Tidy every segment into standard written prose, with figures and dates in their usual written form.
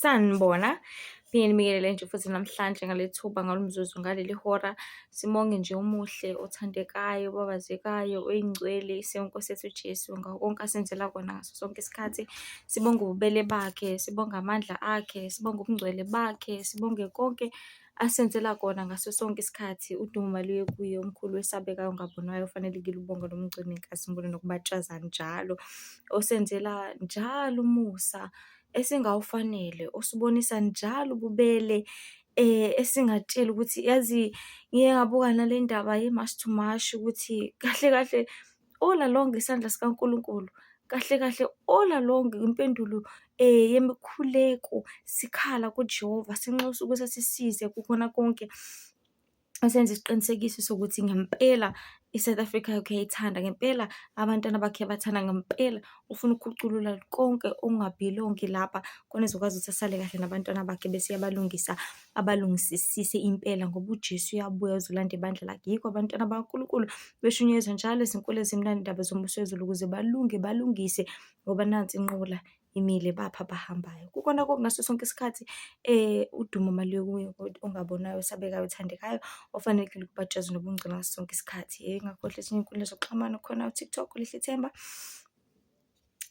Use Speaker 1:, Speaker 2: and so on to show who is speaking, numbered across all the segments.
Speaker 1: Sanibona, phinde nibingelele nje futhi namhlanje ngale thuba, ngalo mzuzu, ngaleli hora. Sibonge nje omuhle, othandekayo, obabazekayo, oyingcwele, iSinkosi yethu uJesu ngakho konke asenzela kona ngaso sonke isikhathi. Sibonge ububele bakhe, sibonge amandla akhe, sibonge ubungcwele bakhe, sibonge konke asenzela kona ngaso sonke isikhathi. Udumo maluye kuye omkhulu owesabekayo ongabonwayo, ofanelekile ukubongwa nobungcwele nenkazimulo nokubatshazwa njalo. Osenzela njalo umusa esingawufanele, osibonisa njalo ububele esingatsheli ukuthi yazi, ngiye ngabuka nale ndaba ye-March to March ukuthi kahle kahle all along isandla sikaNkulunkulu, kahle kahle all along impendulo yemikhuleko sikhala kuJehova, sinxusa ukuthi asisize kukhona konke. Esenza isiqinisekiso sokuthi ngempela i-South Africa yakhe uyayithanda, ngempela abantwana bakhe uyabathanda, ngempela ufuna ukukhuculula konke okungabhilongi lapha khona ezokwazi ukuthi asale kahle nabantwana bakhe bese uyabalungisa, abalungisisise impela ngoba uJesu uyabuya uzolanda ibandla lakhe. Yikho abantwana bakaNkulunkulu beshunyayezwa njalo izinkulu ezimnandi indaba zombuso wezulu ukuze balunge, balungise ngoba nansi inqola imile, baphi abahambayo. Kukona konke ngaso sonke isikhathi udumo maluye kuye ongabonwayo, osabekayo, othandekayo, ofanelekile ukubatshazwa nobungcwele ngaso sonke isikhathi. Ngingakhohlwa ezinye iy'nkundla zokuxhumana khona u-TikTok, uLihle Themba,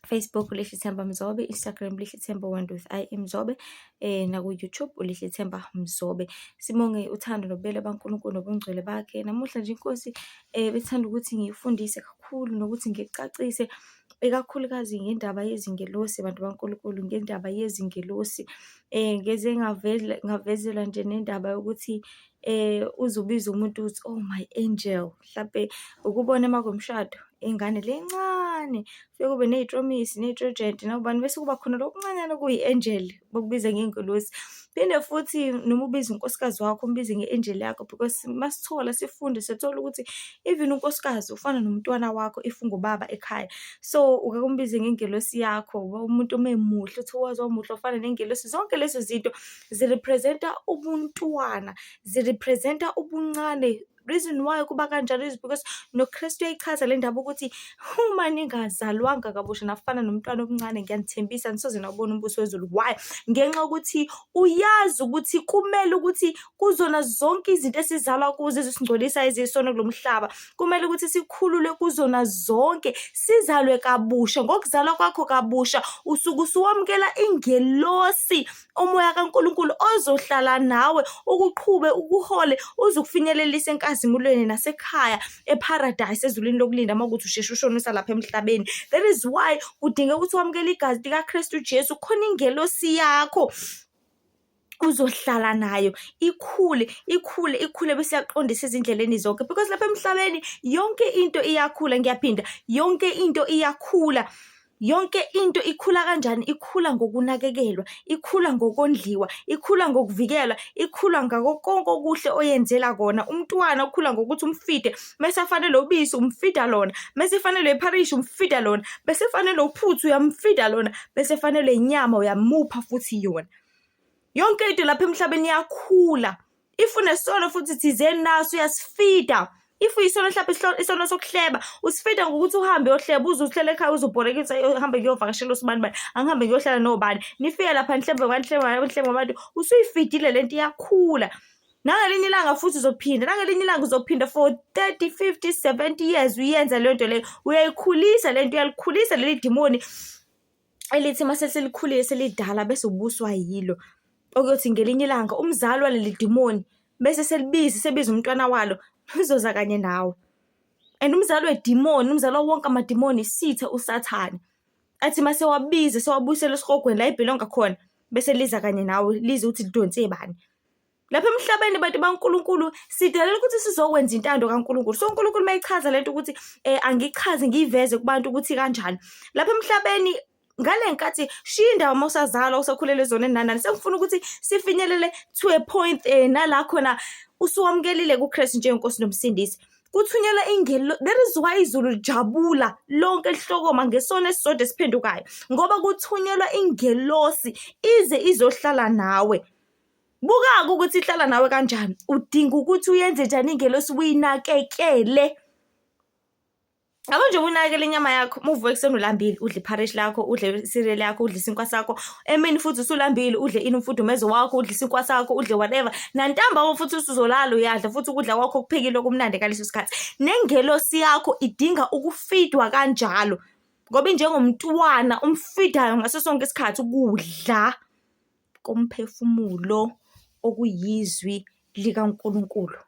Speaker 1: Facebook uLihle Themba Mzobe, Instagram Lihle Themba one with I Mzobe, naku-YouTube uLihle Themba Mzobe. Sibonge uthando nobubele baNkulunkulu nobungcwele bakhe. Namuhla nje inkosi bethanda ukuthi ngiyifundise kakhulu nokuthi ngicacise ikakhulukazi ngendaba yezingelosi bantu baNkulunkulu, ngendaba yezingelosi. Ngeze ngavezela nje nendaba yokuthi uze ubize umuntu uthi, oh my angel, mhlampe ukubona uma kuwumshado, ingane le encane, kufike kube ney'tromisi, ney'trojenti nobani, bese kuba khona lokuncanyana okuyi-angel, bakubiza ngengelosi. Phinde futhi noma ubiza unkosikazi wakho umbize nge-angel yakho because masithola sifunde siyathola ukuthi even unkosikazi ufana nomntwana wakho if ungubaba ekhaya. So uke umbize ngengelosi yakho, umuntu uma emuhle uthi waze wamuhle ufana nengelosi. Zonke lezo zinto zirepresent-a ubuntwana, zirepresent-a ubuncane. Reason why kuba kanjalo is because noKristu uyayichaza le ndaba ukuthi uma ningazalwanga kabusha nafana nomntwana omncane, ngiyanithembisa anisoze nawubona umbuso wezulu. Why? Ngenxa yokuthi uyazi ukuthi kumele ukuthi kuzona zonke izinto esizalwa kuzo ezisingcolisa eziyisono kulo mhlaba, kumele ukuthi sikhululwe kuzona zonke, sizalwe kabusha. Ngokuzalwa kwakho kabusha usuke usuwamukela ingelosi, umoya kaNkulunkulu ozohlala nawe ukuqhube, ukuhole, uze ukufinyelelise enkazimulweni nasekhaya eparadise ezulwini lokulinda uma kuwukuthi usheshe ushone usalapha emhlabeni. That is why kudingeka ukuthi wamukele igazi likaKristu Jesu, khona ingelosi yakho uzohlala nayo ikhule, ikhule, ikhule bese iyaqondisa ezindleleni zonke because lapha emhlabeni yonke into iyakhula. Ngiyaphinda, yonke into iyakhula. Yonke into ikhula kanjani? Ikhula ngokunakekelwa, ikhula ngokondliwa, ikhula ngokuvikelwa, ikhula ngako konke okuhle oyenzela kona. Umntwana ukhula ngokuthi umfide, mese afanele ubisi umfida lona, mese efanelwe ipharishi umfida lona, bese efanelwe uphuthu uyamfida lona, bese efanelwe inyama uyamupha futhi yona. Yonke into lapha emhlabeni iyakhula. If unesono futhi thizeni naso uyasifida. If uyisono mhlawumbe isono sokuhleba, usifida ngokuthi uhambe uyohleba, uze uhlele ekhaya uzobhorekisa uhambe kuyovakashela usibani bani, angihambe ngiyohlala nobani. Nifike lapha nihlebe ngabantu, nihlebe ngabantu, nihlebe ngabantu, usuyifidile lento iyakhula. Nangelinye ilanga futhi uzophinda, nangelinye ilanga uzophinda for 30, 50, 70 years uyenza leyo nto leyo. Uyayikhulisa lento, uyalikhulisa leli dimoni elithi uma seselikhulile selidala bese ubuswa yilo. Okuyothi ngelinye ilanga umzali waleli dimoni bese selibiza, sebiza umntwana walo, uzoza kanye nawe. And umzali wedimoni, umzali wawo wonke amadimoni isitha uSathane. Athi uma sewabiza, sewabuyisela esihogweni la ebhilonga khona, bese liza kanye nawe, lize ukuthi lidonse bani. Lapha emhlabeni bantu baNkulunkulu sidalela ukuthi sizokwenza intando kaNkulunkulu. So uNkulunkulu uma echaza lento ukuthi angichaze ngiyiveze kubantu ukuthi kanjani. Lapha emhlabeni ngale nkathi shiya indawo uma usazalwa usakhulele ezoneni nani nani, sengifuna ukuthi sifinyelele to a point nala khona usuwamukelile kuKristu njengenkosi nomsindisi. Kuthunyelwa ingelo, that is why izulu lijabula lonke lihlokoma ngesono esisodwa esiphendukayo, ngoba kuthunyelwa ingelosi ize izohlala nawe. Buka-ke ukuthi ihlala nawe kanjani. Udinga ukuthi uyenze njani ingelosi uyinakekele. Yabo nje unakekela inyama yakho, uma uvuka ekuseni ulambile, udle ipharishi lakho, udle i-cereal yakho, udle isinkwa sakho. Emini futhi usulambile, udle ini umfudumezo wakho, udle isinkwa sakho, udle whatever. Nantambama futhi usuzolala uyadla futhi ukudla kwakho okuphekile okumnandi ngaleso sikhathi. Nengelosi yakho idinga ukufidwa kanjalo, ngoba injengomntwana umfidayo ngaso sonke isikhathi ukudla komphefumulo okuyizwi likaNkulunkulu.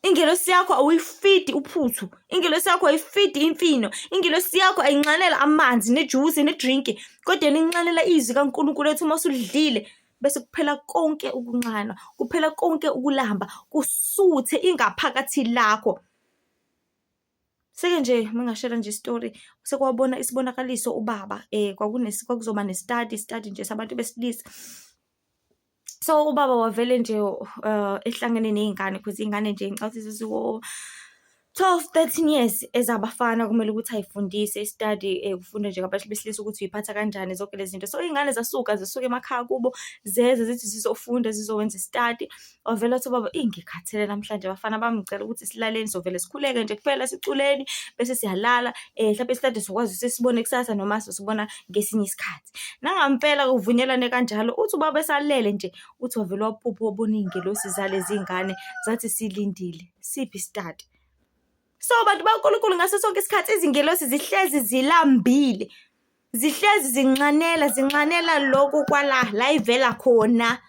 Speaker 1: Ingelosi yakho awuyifidi uphuthu, ingelosi yakho ayifidi imfino, ingelosi yakho ayinxanela amanzi nejusi nedrinki, kodwa yona inxanela izwi kaNkulunkulu ethi uma usulidlile bese kuphela konke ukunxanwa, kuphela konke ukulamba, kusuthe ingaphakathi lakho. Seke nje mengashera nje isitori, sekwabona isibonakaliso ubaba kwakuzoba ne-study, study nje sabantu besilisa. So ubaba wavele nje ehlangene ney'ngane cause iy'ngane nje ngicabanga ukuthi zaziko 12, 13 years ezabafana kumele ukuthi ay'fundise i-study kufundwe nje ngabantu besilisa ukuthi uy'phatha kanjani zonke lezi zinto. So iy'ngane zasuka zisuka emakhaya kubo zeza zithi zizofunda zizowenza i-study. Wavele wathi ubaba, eyi ngikhathele namhlanje bafana bami ngicela ukuthi silaleni sovele sikhuleke nje kuphela siculeni bese siyalala hlampe i-study sokwazi ukuthi sisibone kusasa noma sosibona ngesinye isikhathi. Nangampela kuvunyelwane kanjalo, uthi ubaba esalele nje, uthi wavele waphupha wabona iy'ngelosi zalezi ngane zathi silindile, siphi i-study? So bantu baNkulunkulu ngaso sonke isikhathi izingelosi zihlezi zilambile, zihlezi zinxanela, zinxanela lokhu kwala la ivela khona.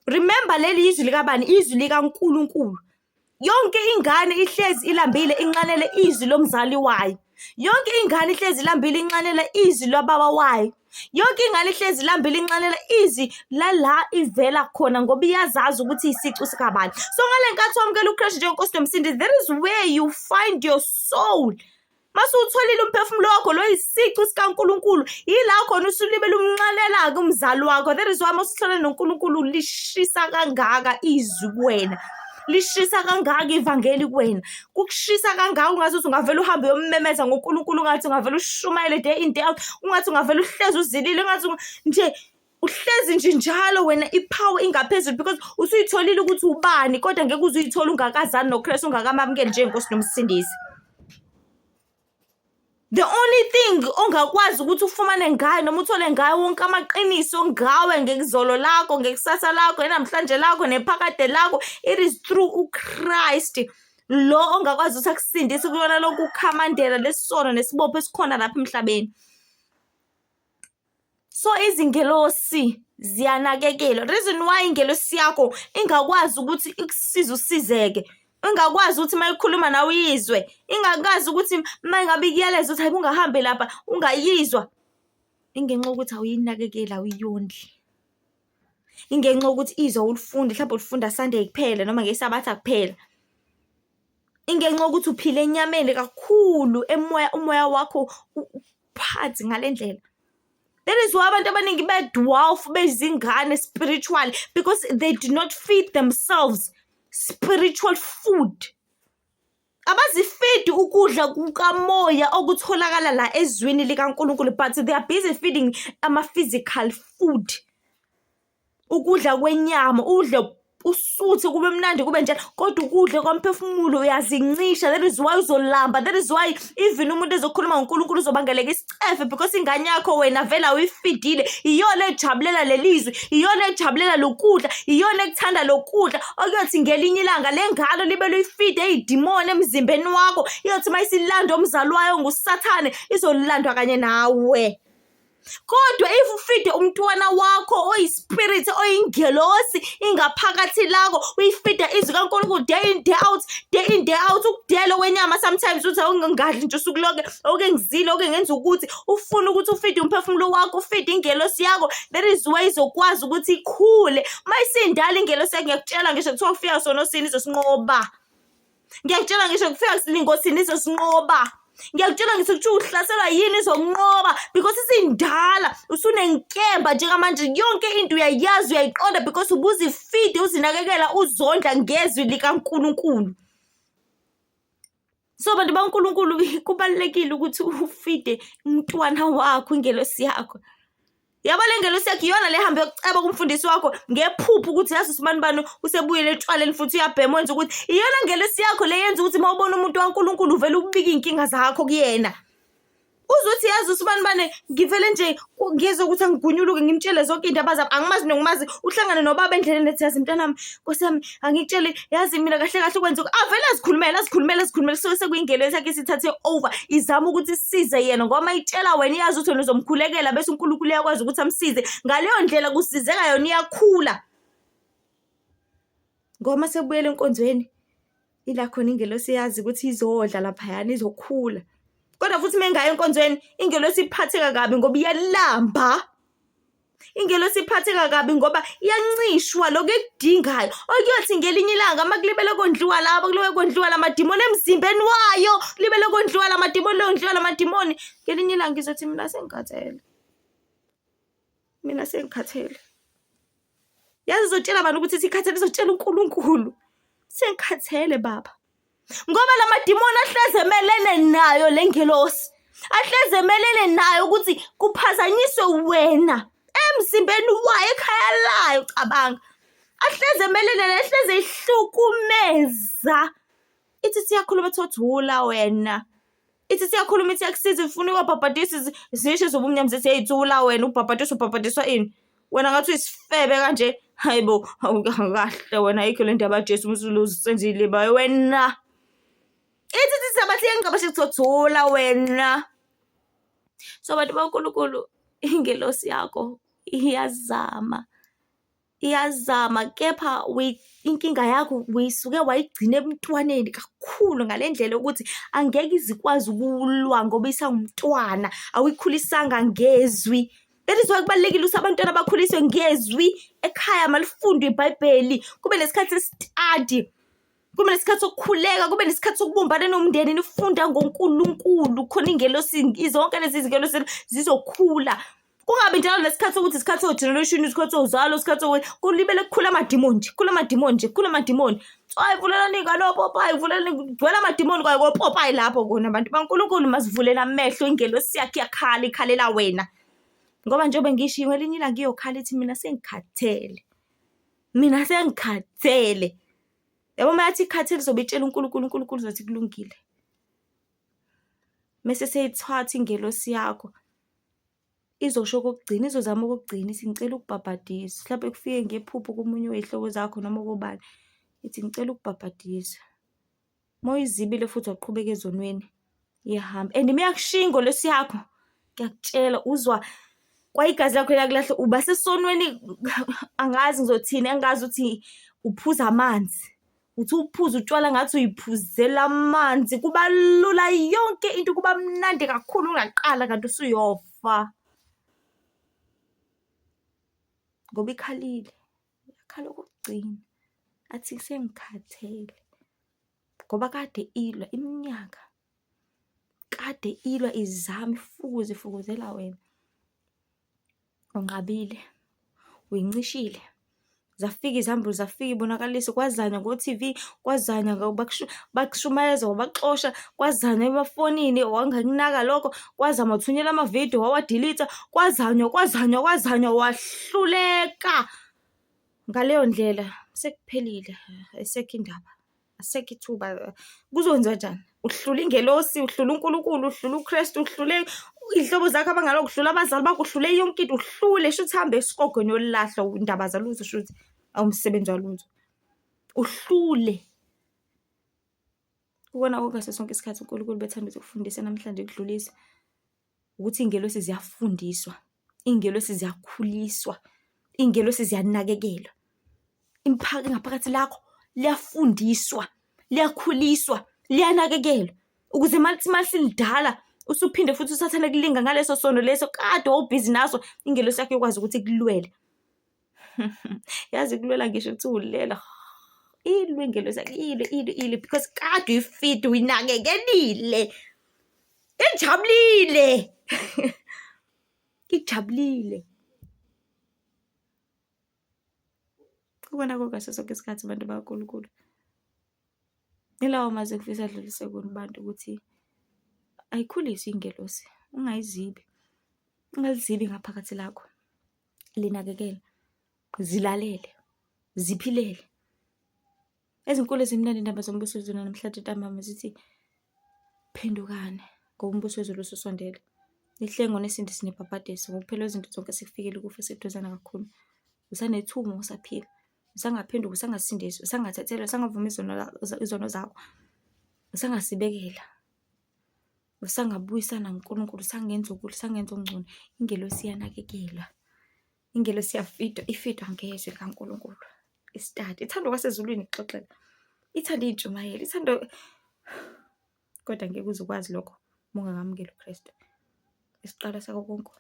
Speaker 1: Remember leli izwi likabani? Izwi likaNkulunkulu. Yonke ingane ihlezi ilambile inxanele izwi lomzali wayo. Yonke ingane ihlezi ilambile inxanela izwi lwababa wayo. Yonke ingane ihlezi ilambile inxanela izwi lala ivela khona ngoba iyazazi ukuthi isicu sikabani. So ngale nkathi wamukela uKristu njengenkosi nomsindisi, that is where you find your soul. Mase uwutholile umphefumulo wakho lo yisicu sikaNkulunkulu, yila khona usulibele umnxanela-ke umzali wakho. That is why uma usuhlala noNkulunkulu lishisa kangaka izwi kuwena. Lishisa kangaka ivangeli kuwena. Kukushisa kangaka ungathi ungavele uhambe uyommemeza ngoNkulunkulu, ungathi ungavele ushumayele day in day out, ungathi ungavele uhlezi uzilile, ungathi nje uhlezi nje njalo wena i-power ingaphezulu because usuyitholile ukuthi ubani, kodwa ngeke uze uyithole ungakazani noKristu, ungakamamukeli njengenkosi nomsindisi. The only thing ongakwazi ukuthi ufumane ngayo noma uthole ngayo wonke amaqiniso ngawe ngekuzolo lakho, ngekusasa lakho, enamhlanje lakho nephakade lakho, it is through uChrist lo ongakwazi ukuthi akusindise kuyona lonke ukhamandela lesono nesibopho esikhona lapha emhlabeni. So izingelosi ziyanakekelwa. Reason why ingelosi yakho ingakwazi ukuthi ikusize usizeke, ingakwazi ukuthi uma ikhuluma nawe uyizwe, ingakwazi ukuthi uma ngabe ikuyaleza ukuthi hayi ungahambi lapha ungayizwa, ingenxa yokuthi awuyinakekeli, awuyondli. Ingenxa yokuthi izwi awulifundi, mhlawumbe ulifunda Sunday kuphela noma ngeSabatha kuphela. Ingenxa yokuthi uphila enyameni kakhulu, emoya umoya wakho uphansi ngale ndlela. That is why abantu abaningi be-dwarf, bezingane spiritually, because they do not feed themselves spiritual food. Abazifidi ukudla kukamoya okutholakala la ezwini likaNkulunkulu, but they are busy feeding ama-physical food. Ukudla kwenyama, udle usuthe kube mnandi kube njalo, kodwa ukudla komphefumulo uyazincisha. That is why uzolamba. That is why even umuntu ezokhuluma ngoNkulunkulu uzobangeleka isicefe, because ingane yakho wena vele awuyifidile. Iyona ejabulela leli zwi, iyona ejabulela lokudla, iyona ekuthanda lokudla. Okuyothi ngelinye ilanga le ngalo libe luyifide idimoni emzimbeni wakho, iyothi uma isilanda umzali wayo nguSathane, izolandwa kanye nawe. Kodwa if ufide umntwana wakho oyi-spirit, oyingelosi ingaphakathi lakho, uyifida izwi kaNkulunkulu day in day out, day in day out, ukudela kwenyama sometimes uthi awungadli nje usuku lonke, oke ngizile, oke ngenza ukuthi, ufuna ukuthi ufide umphefumulo wakho, ufide ingelosi yakho, that is why izokwazi ukuthi ikhule. Uma isindala ingelosi yakho, ngiyakutshela ngisho kuthiwa kufika sona osini izosinqoba. Ngiyakutshela ngisho kufika silingo sini izosinqoba. Ngiyakutshela ngisho kuthiwa uhlaselwa yini izokunqoba, because isindala, usunenkemba njengamanje, yonke into uyayazi, uyayiqonda, because ubuzifide, uzinakekela, uzondla ngezwi likaNkulunkulu. So bantu baNkulunkulu, kubalulekile ukuthi ufide umntwana wakho, ingelosi yakho. Yabo le ngelosi yakho iyona le hambe yokuceba kumfundisi wakho ngephupho ukuthi yazi usibani bani usebuyele etshwaleni futhi uyabhema wenza ukuthi iyona ngelosi yakho le yenza ukuthi uma ubona umuntu waNkulunkulu uvele ukubika iy'nkinga zakho kuyena. Uze uthi yazi usibani bani ngivele nje ngizwe ukuthi angigunyuluke ngimtshele zonke iy'ndaba zami angimazi nokumazi uhlangane nobaba endleleni ethi yazi mntanami nkosi yami angikutshele yazi mina kahle kahle kwenza avele azikhulumele azikhulumele azikhulumele kusuke sekuyingelosi yakhe isithathe over izama ukuthi isize yena ngoba uma itshela wena iyazi ukuthi wena uzomkhulekela bese uNkulunkulu uyakwazi ukuthi amsize ngaleyo ndlela kusizeka yona iyakhula ngoba uma sekubuyela enkonzweni ila khona ingelosi yazi ukuthi izodla laphayana izokhula kodwa futhi uma ingaya enkonzweni ingelosi iphatheka kabi ngoba iyalamba. Ingelosi iphatheka kabi ngoba iyancishwa lokhu ekudingayo. Okuyothi ngelinye ilanga uma kulibele kondliwa laba, kulibele kondliwa la madimoni emzimbeni wayo, kulibele kondliwa la madimoni, londliwa la madimoni. Ngelinye ilanga izothi mina sengikhathele. Mina sengikhathele. Yazi izotshela bani ukuthi sikhathele, izotshela uNkulunkulu. Sengikhathele baba. Ngoba la madimoni ahlezi emelene nayo le ngelosi. Ahlezi emelene nayo ukuthi kuphazanyiswe wena emzimbeni wayo ekhaya layo cabanga. Ahlezi emelene nayo, ahlezi ehlukumeza. Ithi siyakhuluma ethi thula wena. Ithi siyakhuluma ithi yakusiza ifuna ukubhabhadisa zisho zobumnyama zithi hey thula wena ubhabhadiswa ubhabhadiswa ini. Wena ngathi uyisifebe kanje. Hayibo kahle wena ayikho le ndaba kaJesu ususenzile bayo wena. Ithi ithi sabathi yengqabashe kuthi thula wena. So bantu baNkulunkulu ingelosi yakho iyazama. Iyazama kepha inkinga yakho uyisuke wayigcina ebuntwaneni kakhulu ngale ndlela yokuthi angeke ize ikwazi ukulwa ngoba isawumntwana, awuyikhulisanga ngezwi. That is why kubalulekile ukuthi abantwana bakhuliswe ngezwi, ekhaya malifundwe iBhayibheli, kube nesikhathi sestadi, kube nesikhathi sokukhuleka, kube nesikhathi sokubumbana nomndeni nifunda ngoNkulunkulu khona ingelosi zonke lezi zingelosi zizokhula. Kungabi njalo nesikhathi sokuthi isikhathi so-generation, isikhathi sozalo, isikhathi sokuthi kulibele kukhula amadimoni nje, kukhula amadimoni nje, kukhula amadimoni. Hayi vulelani iy'ngane opopayi, vulelani kugcwele amadimoni kwaye kopopayi lapho kona bantu baNkulunkulu masivulele amehlo ingelosi yakhe iyakhala ikhalela wena. Ngoba njengoba ngisho ngelinye ilanga iyokhala ithi mina sengikhathele. Mina sengikhathele. Yabo uma yathi ikhathele izobe itshela uNkulunkulu, uNkulunkulu uzothi kulungile. Mese seyithatha ingelosi yakho izosho okokugcina, izozama okokugcina ithi ngicela ukubhabhadiswa. Mhlampe kufike ngephupho komunye wey'hlobo zakho noma kobani, ithi ngicela ukubhabhadiswa. Uma uyizibile futhi waqhubeka ezonweni, iyahamba and uma iyakushiya ingolosi yakho, ngiyakutshela uzwa kwa igazi lakho liyakulahla, uba sesonweni angazi ngizothini, engazi ukuthi uphuza amanzi. Uthi uphuza utshwala ngathi uyiphuzela amanzi, kuba lula yonke into kuba mnandi kakhulu ungaqala kanti usuyofa. Ngoba ikhalile, yakhala okokugcina athi sengikhathele ngoba kade ilwa iminyaka, kade ilwa izama ifukuza ifukuzela wena. Unqabile, uyincishile. Zafika izambulo, zafika iy'bonakaliso, kwazanywa ngo-T_V, kwazanywa bakushumayeza wabaxosha, kwazanywa emafonini wangakunaka lokho, kwazama wathunyelwa amavidiyo wawadilitha, kwazanywa, kwazanywa, kwazanywa wahluleka. Ngaleyo ndlela sekuphelile, ayisekho indaba. Asekho ithuba. Kuzokwenziwa njani? Uhlula ingelosi, uhlula uNkulunkulu, uhlula uKristu, uhlule iy'hlobo zakho abangani, uhlula abazali bakho, uhlule yonke into, uhlule shuthi hambe esigogweni uyolahlwa indaba zalutho shuthi awumsebenzi walutho. Uhlule. Kukona konke ngaso sonke isikhathi uNkulunkulu bethanda ukuthi kufundise namhlanje kudlulise ukuthi iy'ngelosi ziyafundiswa, iy'ngelosi ziyakhuliswa, iy'ngelosi ziyanakekelwa. Ingaphakathi lakho liyafundiswa, liyakhuliswa, liyanakekelwa ukuze uma lithi uma selidala usuphinde futhi usathane kulinga ngaleso sono leso kade wawubhizi naso, ingelosi yakho ikwazi ukuthi ikulwele. Yazi ikulwela ngisho kuthiwa ulela, ilwe ingelosi yakho, ilwe, ilwe, ilwe because kade uyifida uyinakekelile. Ijabulile, ijabulile. Kubona konke sonke isikhathi bantu bakaNkulunkulu. Ilawo mazwi engifisa adlulise kubantu ukuthi ayikhuliswe ingelosi, ungayizibi, ungalizibi ngaphakathi lakho. Linakekele, zilalele, ziphilele. Ezinkulu ezimnandi indaba zombuso wezulu namhlanje ntambama zithi phendukani ngoba umbuso wezulu ususondele. Nihlengo nesindisi nebhabhadiso ngokuphela kwezinto zonke sekufikile ukufa seduzane kakhulu. Usanethuba usaphila, usangaphenduka, usangasindiswa, usangathethelelwa, usangavuma izono zakho, usangasibekela, usangabuyisana noNkulunkulu, usangenza okuhle, usangenza okungcono. Ingelosi iyanakekelwa, ingelosi iyafidwa, ifidwa ngezwi likaNkulunkulu. Istadi, ithanda okwasezulwini ikuxoxela, ithanda iy'ntshumayelo, ithanda, kodwa ngeke uze ukwazi lokho uma ungakamukeli uKristu. Isiqalo sakho konke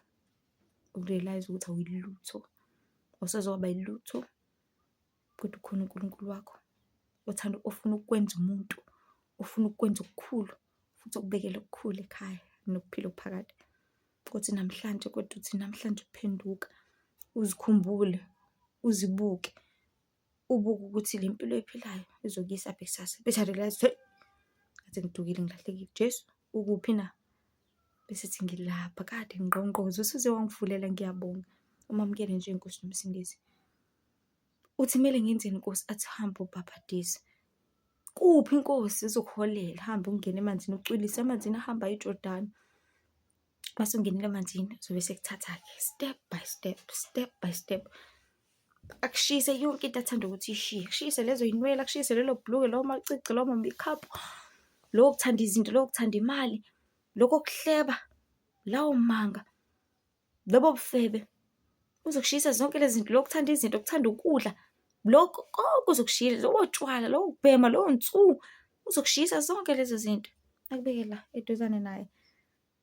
Speaker 1: uku-realise ukuthi awuyilutho, awusoze waba yilutho, kodwa ukhona uNkulunkulu wakho othanda, ofuna ukukwenza umuntu, ofuna ukukwenza okukhulu, futhi okubekele okukhulu ekhaya nokuphila okuphakade. Kuthi namhlanje, kodwa uthi namhlanje uphenduka, uzikhumbule, uzibuke, ubuke ukuthi le mpilo oyiphilayo izokuyisaphi kusasa. Bese uya-realise ukuthi hey, ngathi ngidukile, ngilahlekile. Jesu, ukuphi na? Bese ethi ngilapha, kade ngingqongqoza, usuze wangivulela, ngiyabonga. Umamukele njengeNkosi noMsindisi. Uthi kumele ngenzeni Nkosi? Athi hamba ubhabhadise. Kuphi Nkosi? Izokuholela, hamba ungene emanzini, ucwilise emanzini ahamba eJordani. Mase ungenile emanzini, uzobe sekuthatha-ke step by step, step by step. Akushiyise yonke into athanda ukuthi ishiye, akushiyise lezo y'nwele, akushiyise lelo bhulukwe, lawo macici, lawo ma-makeup, lokho kuthanda izinto, lokho kuthanda imali, lokho kuhleba, lawo manga, lobo bufebe. Uzokushiyisa zonke lezi zinto, lokho kuthanda izinto, ukuthanda ukudla, lokho konke uzokushiyisa, lobo tshwala, lowo kubhema, lowo nsuku, uzokushiyisa zonke lezo zinto. Akubeke la eduzane naye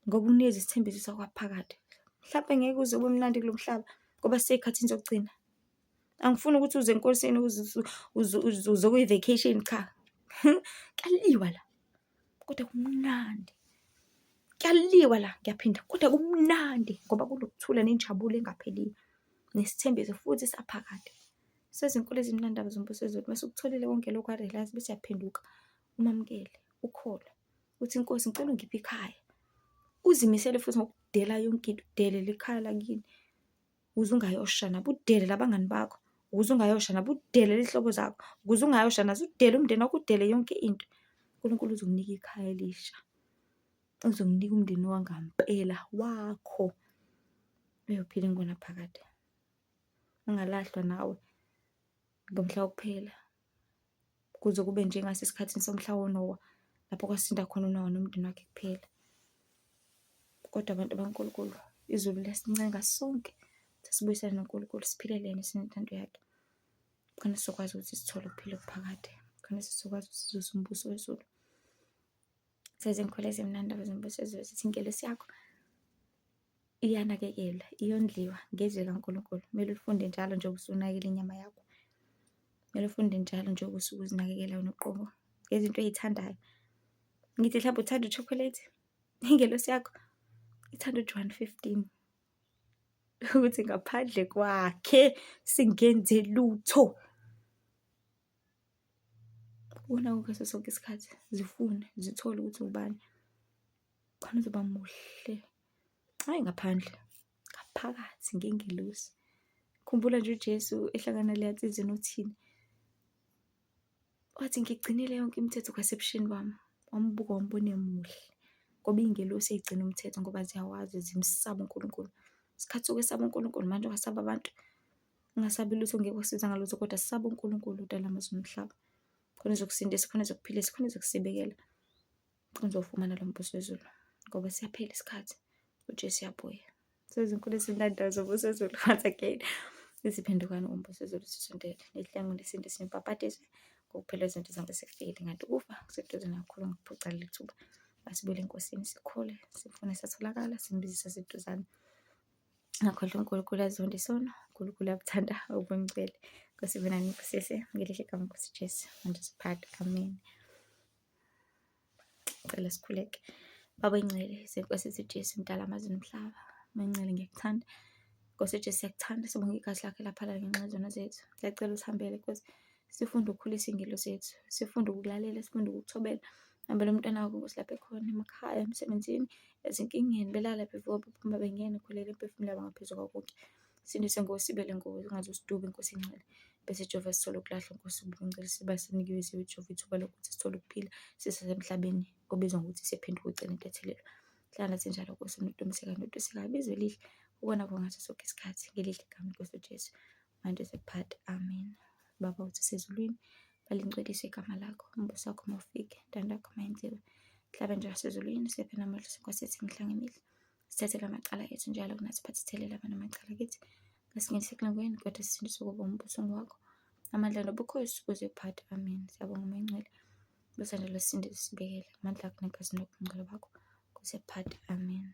Speaker 1: ngoba unikeza isithembiso sakwaphakade. Mhlampe ngeke uze ube mnandi kulo mhlaba ngoba sisey'khathini zokugcina. Angifuni ukuthi uze enkosini uze kwi-vacation, cha. Kuyaliwa la, kodwa kumnandi. Kuyaliwa la, ngiyaphinda, kodwa kumnandi ngoba kunokuthula nenjabulo engapheliyo nesithembiso futhi saphakade. Sezinkulu ezimnandi indaba zombuso wezulu. Mase ukutholile konke lokhu wa-realise bese uyaphenduka, umamukele, ukholwe. Uthi Nkosi ngicela ungiphe ikhaya. Uzimisele futhi ngokudela yonke into, udelele ikhaya lakini ukuze ungayosha nabo, udelele abangani bakho ukuze ungayosha nabo, udelele iy'hlobo zakho ukuze ungayosha nazo, udele umndeni wakho, udele yonke into. uNkulunkulu uzokunika ikhaya elisha, uzokunika umndeni wangampela wakho, uyophila ingunaphakade. Ungalahlwa nawe ngomhla wokuphela, kuze kube njengasesikhathini somhla woNowa, lapho kwasinda khona uNowa nomndeni wakhe kuphela. Kodwa abantu bakaNkulunkulu, izulu liyasincenga sonke ukuthi sibuyisane noNkulunkulu, siphilele yena sinentando yakhe, khona sizokwazi ukuthi sithole ukuphila okuphakade, khona sizokwazi ukuthi sizuze umbuso wezulu. Sezinkulu ezimnandi indaba zombuso wezulu, zithi ingelosi yakho iyanakekelwa, iyondliwa ngezwi likaNkulunkulu. Kumele ulifunde njalo njengoba usunakekela inyama yakho. Kumele ufunde njalo njengoba usuke uzinakekela wena uqobo ngezinto oy'thandayo. Ngithi mhlawumbe uthanda u-chocolate, ingelosi yakho ithanda uJohn 15. Ukuthi ngaphandle kwakhe singenze lutho. Ubona ngaso sonke isikhathi, zifune, zithole ukuthi ubani. Khona uzoba muhle. Hhayi ngaphandle, ngaphakathi ngengelosi. Khumbula nje uJesu ehlangana naleya nsizwa enothile. Wathi ngigcinile yonke imithetho kwasebusheni bami. Wambuka wambona emuhle. Ngoba iy'ngelosi ey'gcina umthetho ngoba ziyawazi, zimsaba uNkulunkulu. Isikhathi sokwesaba uNkulunkulu manje ungasaba abantu. Ungasabi lutho, ngeke kwasiza ngalutho kodwa saba uNkulunkulu odala amazulu nomhlaba. Khona ezokusindisa, khona ezokuphilisa, khona ezokusibekela. Khona uzofumana lo mbuso wezulu ngoba siyaphela isikhathi, uJesu uyabuya. Sezinkulu ezimnandi indaba zombuso wezulu once again. Iziphendukani umbuso wezulu ususondele. Nihlengo nisindiswe nibhabhadiswe ngokuphela kwezinto zonke sekufikile. Kanti ukufa kuseduze nakakhulu, ungaphuca leli thuba. Masibuyele eNkosini sikhole, sifune satholakala, simbize saseduzane. Ngakhohlwa uNkulunkulu azonde isono, uNkulunkulu uyabuthanda ubungcwele. Nkosi ibe nani nibusise ngelihle igama Nkosi Jesu. Manje siphakade. Amen. Cela sikhuleke. Baba oyingcwele, senkosi yethu Jesu, mdala amazulu nomhlaba. Mangcwele ngiyakuthanda. Nkosi Jesu siyakuthanda, sibonga igazi lakho elaphalala ngenxa yezono zethu. Siyacela usihambele Nkosi. Sifunde ukukhulisa iy'ngilo zethu, sifunde ukulalela, sifunde ukuthobela. Hambela umntwana wakho Nkosi lapho ekhona, emakhaya, emsebenzini, ezinkingeni, belala bevuka bephuma bengena, khuleka imphefumulo yabo ngaphezu kwako konke. Sindise Nkosi, ibele Nkosi, ungaze usidube Nkosi engcwele. Bese Jehova sithola ukulahlwa Nkosi ubungcwele siba sinikiwe Jehova ithuba lokuthi sithole ukuphila sisesemhlabeni obizwa ngokuthi siphenduke ugcine intethelelo. Hlala nathi njalo Nkosi nodumiseka notuseka ibizo elihle ubona ngaso sonke isikhathi ngelihle igama Nkosi uJesu. Manje sekuphakade. Amen. Baba wethu osezulwini, malingcweliswe igama lakho, umbuso wakho mawufike, intando yakho mayenziwe emhlabeni njengasezulwini. Siphe namuhla isinkwa sethu imihla ngemihla. Sithathele amacala ethu njalo kunathi phathithelela abanamacala kithi. Ungasingenisi ekulingweni, kodwa sisindise kubo umbuso ungowakho, amandla nobukhosi kuze kuphakade. Amen. Siyabonga Moya Oyingcwele. Busa njalo sisindise sibekele amandla akho nenkazimulo yobungcwele bakho kuze kuphakade. Amen.